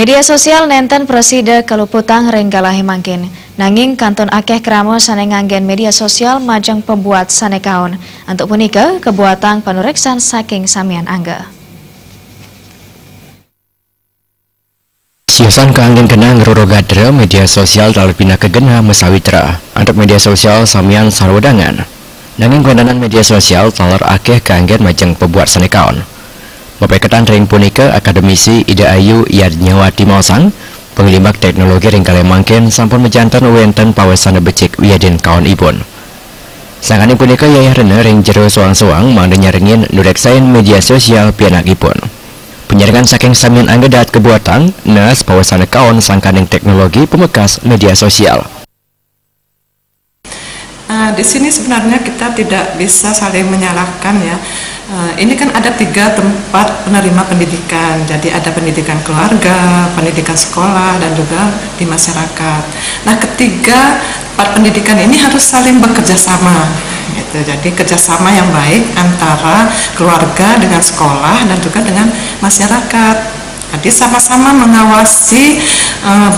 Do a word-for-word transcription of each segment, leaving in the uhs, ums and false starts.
Media sosial nenten prasida kaluputang ring galahé mangkin. Nanging kantun akéh krama sané nganggén media sosial majeng pabuat sané kaon. Antuk punika, kabuatang panureksan saking samian angga. Siosan kaanggén genah ngroro gatra media sosial taler pinaka genah masawitra. Antuk media sosial samian sarwa dangan. Nanging kuéntenan media sosial taler akéh kaanggén majeng pabuat sané kaon. Mapaiketan ring punika, Akademisi Ida Ayu Yadnyawati maosang, panglimbak teknologi ring galahé mangkin sampun majanten wénten pawesana becik wiadin kaonipun. Sangkaning punika yayah rena ring jero soang-soang mangda nyarengin nureksain media sosial pianakipun. Panyarengan saking samian angga dahat kabuatang, naas pawesana kaon sangkaning teknologi pamekas media sosial. Nah, di sini sebenarnya kita tidak bisa saling menyalahkan ya. Eh, ini kan ada tiga tempat penerima pendidikan. Jadi ada pendidikan keluarga, pendidikan sekolah, dan juga di masyarakat. Nah, ketiga tempat pendidikan ini harus saling bekerja sama. Gitu. Jadi kerjasama yang baik antara keluarga dengan sekolah dan juga dengan masyarakat. Jadi sama-sama mengawasi eh,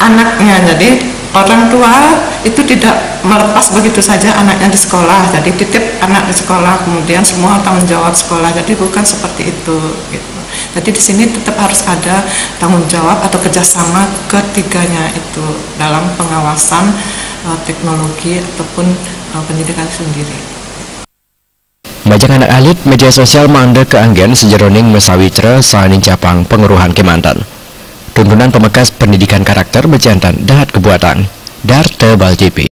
anaknya. Jadi orang tua itu tidak melepas begitu saja anaknya di sekolah. Jadi titip anak di sekolah, kemudian semua tanggung jawab sekolah. Jadi bukan seperti itu. Gitu. Jadi di sini tetap harus ada tanggung jawab atau kerjasama ketiganya itu dalam pengawasan eh, teknologi ataupun eh, pendidikan sendiri. Majeng anak alit, media sosial mangda kaanggén sajeroning masawitra sané nincapang pangweruhan kémanten. Tuntunan pamekas pendidikan karakter majanten dahat kabuatang. Darta Bal T V.